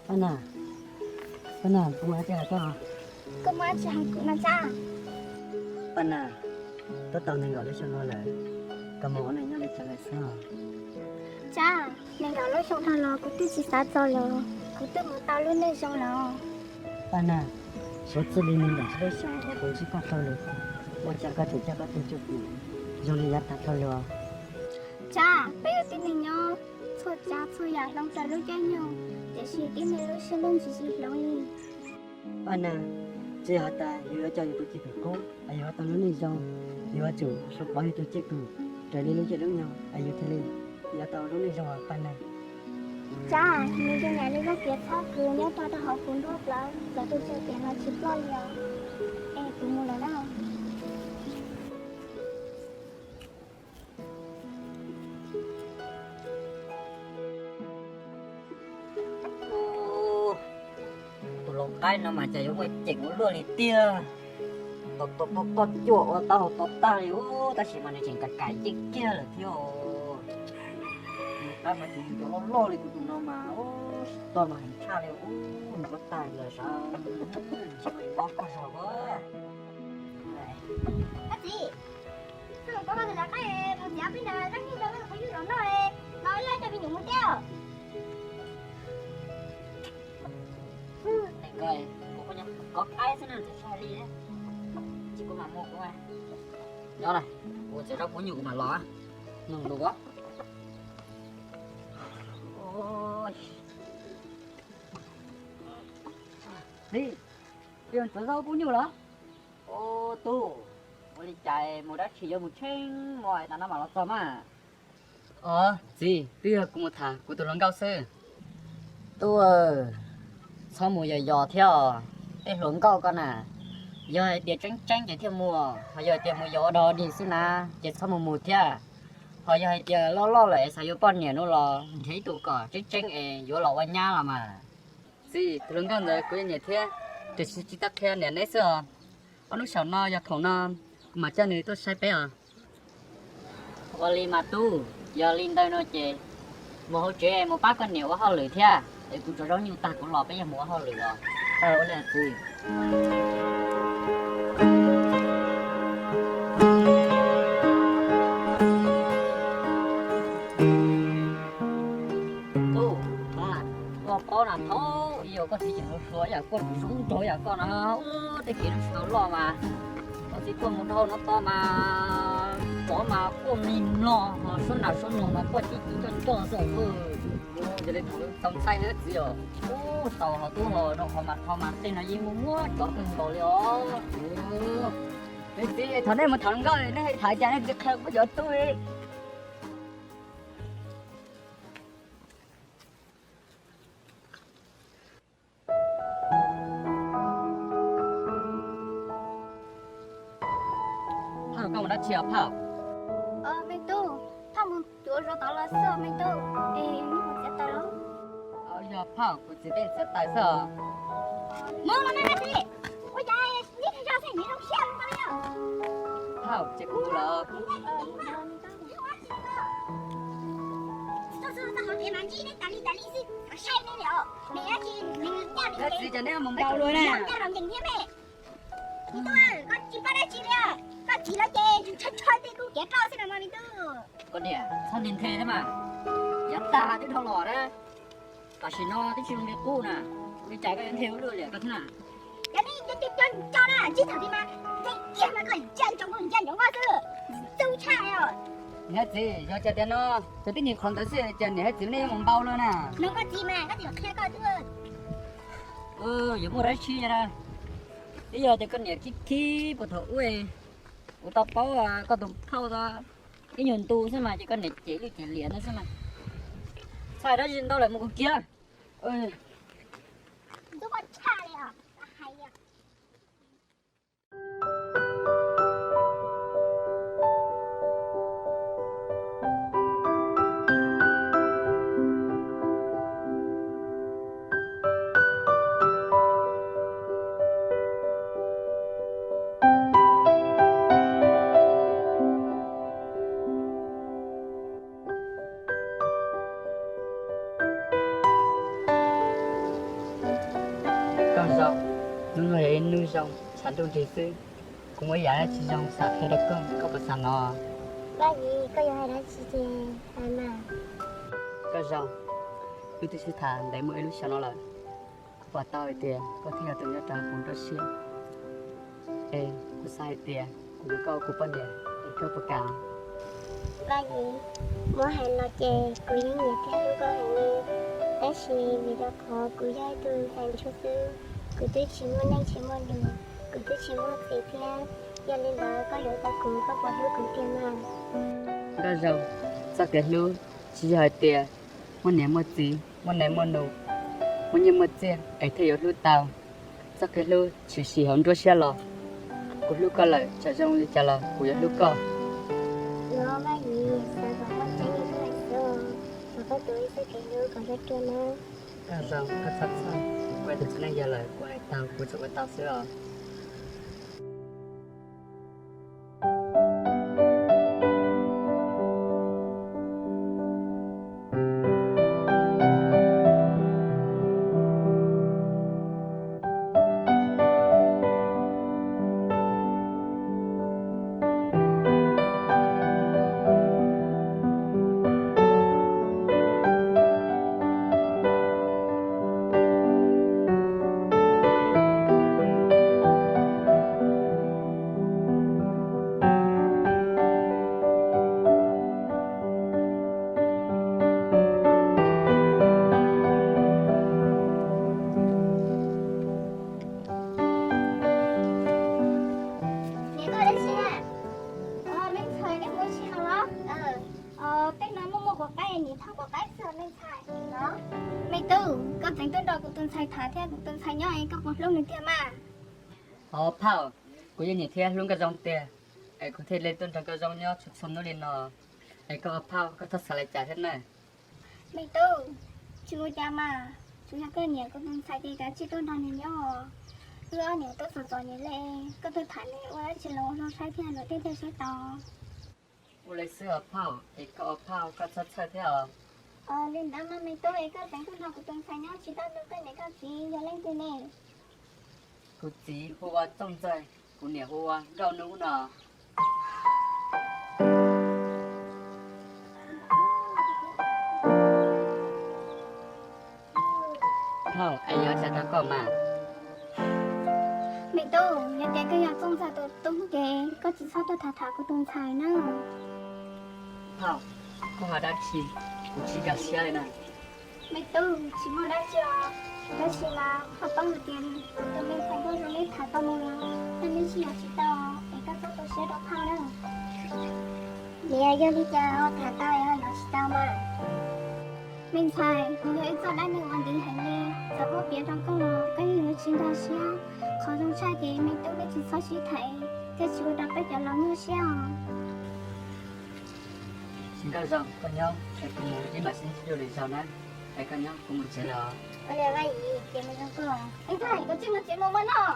Paj Nas, Paj Nas, kuv muaj dab tsi hais koj? Koj muaj dab tsi hais kuv no Tsab? Paj Nas, twb tau nees nkaum lub xyoo no lawm, koj mus ua neej nyob li cas lawm xwb? Tsab, nees nkaum lub xyoo dhau los kuv twb tsis xav txog lawm, kuv twb mus tau lub neej zoo lawm. Paj Nas, suav txij li nees nkaum lub xyoo uas kuv ntsib koj dhau los, ua cas koj tseem coj koj tus cwj pwm zoo li yav tag dhau los? Tsab, peb ua tib neeg nyob, txhua tsav txhua yam hloov raws lub caij nyoog, tiam sis tib neeg lub siab yeej tsis sib hloov li. Paj Nas, tsis hais tas yus yuav coj yus tus cwj pwm qub, es yus yuav tau lub neej zoo, yus yuav tsum hlub pov yus tus cwj pwm raws li lub caij lub nyoog, es yus thiaj li yuav tau lub neej zoo os Paj Nas. Tsab, nws zoo yam li lub piav txhob kws nyob rau hauv kuv nruab plawv, cov tus cwj pwm no tsis ploj li os. Es kuv mus lawm na. Tus lau qaib no mas cas yuav muaj ceem ua luaj li tiag. Tau tau tau toj cuaj ua tau tau tag li ub, tab sis mas nws tseem kais kais ciaj kiag lawm thiab. Lau qaib mas tseem cov loj loj li kuv tus no mas ub, toj mas heev tshaj li ub, nws ua tag lawm sav. Tsis muaj mob koj zog as. Koj txiv, koj mus pab koj tus lau qaib mus txiav peb ntawd, koj mus rau koj tus phooj ywg los noj, los ib leeg coj me nyuam mus thiab. Koj, kuv kuj nyob kov qaib xwb na, tsis hais li. Tsis kuv mam mus kuv. Nyob na, kuv txiav rau kuv nyuam kuv mam los. Nug lus. Txiv, txiav zaub pub nyuj los? Ub tub, ua li cas mus dab tsi yuav mus tsheej mo tas no mam los txog mas? Os txiv, twb yog kuv mus tham kuv tus hluas nkauj xwb. Tub, txhob mus yos yos thiab os. Tej hluas nkauj ko na, yog hais tias tseeb tseeb ces thiaj mus, ho yog hais tias mus yos ua dog dig xwb na, ces txhob mus mus thiab. Ho yog hais tias loj loj lawm es xav yuav poj niam no los nrhiav ib tug kom tseeb tseeb es yuav los ua nyab los mas. Txiv, tus hluas nkauj ntawd kuv yeej nyiam thiab, tiam sis tsis tau qhia niam neb xwb os. Ob hnub saum no yog thaum no kuv mam coj nws tuaj saib peb os. Ua li mas tub, yog li ntawd no ces mus hauv tsev mus pab koj niam ua hauj lwm thiab, es kuv tso zaub nyuj tag kuv los peb yog mus ua hauj lwm os. Ua li txiv. Tub, koj paub na, thaum ub koj txiv tseem hluas hluas ib yam koj, tseem zoo nraug ib yam koj no, ub, tej kev tsis tau loj mas koj txiv tuaj mus dhau no tod mas, tsov mas quaj mlig mlog, ho suab nas suab noog mas quaj cib cib ncoj ncoj xwb. Yog li thaum tau ntxhais na txiv os, ub, tau ho tub ho zoo qhov mas thaum mas tej no yeej muaj muab tsov kawg nkaus li os. Txiv, thaum nej mus tham hluas nkauj nej tham cas nej tsis qhia kuv cov tub li? Phauj, koj mus dab tsi os Phauj? Me tub, Phauj mus cuav zov tod los xwb os me tub, es neb puas txiav taws los? Yog Phauj, kuv txiv peb txiav taws xwb os. Mus los mas txiv, ua cas neb tsis zov xwb neb zoo siab li ko li os? Phauj, ces kuv mus los. Txiv, ces neb mus npau luaj na. Koj txiv lawv ces tshawb tshawb tej tub kev roj xwb no mas me tub. Koj niam, txhob nthe nthe thiab mas. Yav tag twb dhau los na, tam sim no twb tsis zoo li qub na, ua li cas koj yuav nthe ua luaj li koj thiab na? Yog nej cov cov cov na, ntsib thaum twg mas nthe kiag mas koj ncaim ntsoov koj ncaim ntsoov koj xwb, ntxub tshaj os. Niam txiv, yog cas tias no, ces tib nyuag qhov ntawd xwb ces niam thiab txiv nej yuav mus npau luaj na. Nug koj txiv mas koj txiv qhia koj xwb. Yuav muaj dab tsi na, twb yog tias koj niam khib khib puag thaum ub, kuv tau paub koj tus phauj tau ib nyuag ntu xwb mas ces koj niam cem lwj cem liam ntawd xwb mas. Txhais dab tsi ntau lawm mus kuv kiag. Ntxub koj tshaj li os, hais li os. Nkauj Zoo, hnub no yog ib hnub zoo tshav ntuj nrig xwb, kuv muaj ib yam dab tsi zoo xav qhia rau koj, koj puas xav hnov? Vaj Yim, koj yuav hais dab tsi ces hais mas. Nkauj Zoo, wb twb sib tham ntev muaj ib lub xyoo no lawm, kuv pom tau hais tias koj thiaj yog tus nyob rau hauv kuv nruab siab. Es kuv xav hais tias kuv yuav koj ua kuv poj niam, es koj puas kam? Vaj Yim, muab hais los ces kuv yeej nyiam thiab hlub koj heev li, tab sis vim rau qhov kuv yog ib tug ntxhais ntsuag xwb, kuv twb tsis muaj neej tsis muaj lus, kuv twb tsis muaj txiv thiab, yog li ntawd koj yuav tau kuv, koj puas hlub kuv tiag mas? Nkauj Zoo, txoj kev hlub tsis yog hais tias muaj niam muaj txiv, muaj nais muaj nus, muaj nyiaj muaj txiaj es thiaj yuav hlub tau. Txoj kev hlub tshwm sim hauv nruab siab los. Kuv hlub koj lawm, txawm zoo li cas los kuv yuav hlub koj. Los Vaj Yim, xav kom koj tseeb li koj hais xwb, thov koj tuav ib txoj kev hlub kom ruaj ruaj nawb. Nkauj Zoo, koj txhob txhawj, kuv yog tus txiv neej yawg lawm, kuv hais tau kuv tsuas ua tau xwb os. Niam, koj dab tsi? Me ntxhais, nej mus ua si no los? Tej no muaj muaj quav qaib, niam thauj quav qaib xwb me ntxhais. Me tub, koj tseem tuaj nrog kuv tus ntxhais tham thiab kuv tus ntxhais nyob es koj puas hlub nws tiag mas? Ob phauj, kuv yeej nyiam thiab hlub Nkauj Zoo tiag, es kuv thiaj li tuaj nrog Nkauj Zoo nyob txhua txhua hnub li no. Es koj ob phauj, koj txhob xav li cas thiab na. Me tub, tsis ua cas mas, tsuas yog koj nyiam kuv tus ntxhais ces kav tsij tuaj nrog nws nyob. Wb ob niam tub txom txom nyem li, koj tuaj tham nws ua dab tsi los ua zoo saib thiab luag tej thiaj saib tau. Ua li xwb ob phauj, es koj ob phauj koj txhob txhawj thiab os. Li ntawd mas me tub, es koj tseem tuaj nrog kuv tus ntxhais nyob tsis tau nrog koj niam koj txiv yog leej twg ne? Kuv txiv hu ua Txooj Ntxawg, kuv niam hu ua Nkauj Nub no. Phauj, es yog ua cas rau koj mas? Me tub, yog tias koj yog Txooj Ntxawg tus tub ces koj tsis txhob tuaj tham tham kuv tus ntxhais na. Phauj, koj hais dab tsi, kuv tsis nkag siab li na. Me tub, tsis muaj dab tsi os, tab sis mas koj paub hais tias kuv tus me ntxhais Nkauj Zoo neb tham tau mus los, koj neb sib yuav tsis tau, es koj txhob tu siab rau phauj na. Niam, yog li cas ho tham tau es ho yuav tsis tau mas? Me ntxhais, kuv yog ib txoj dab neeg uas ntev heev li, txawm muab piav rau koj los koj yeej yuav tsis nkag siab. Qhov zoo tshaj ces me tub peb tsis txhob sib tham, thiaj tsis ua rau peb cov laus nyuaj siab os. Nkauj Zoo, koj nyob es kuv mus ib mam sib ntsib dua lwm zaus na. Es koj nyob, kuv mus tsev lawm os. Ua li Vaj Yim, ces mus zoo koj. Me ntxhais, koj tsis mus tsev mus ua noj.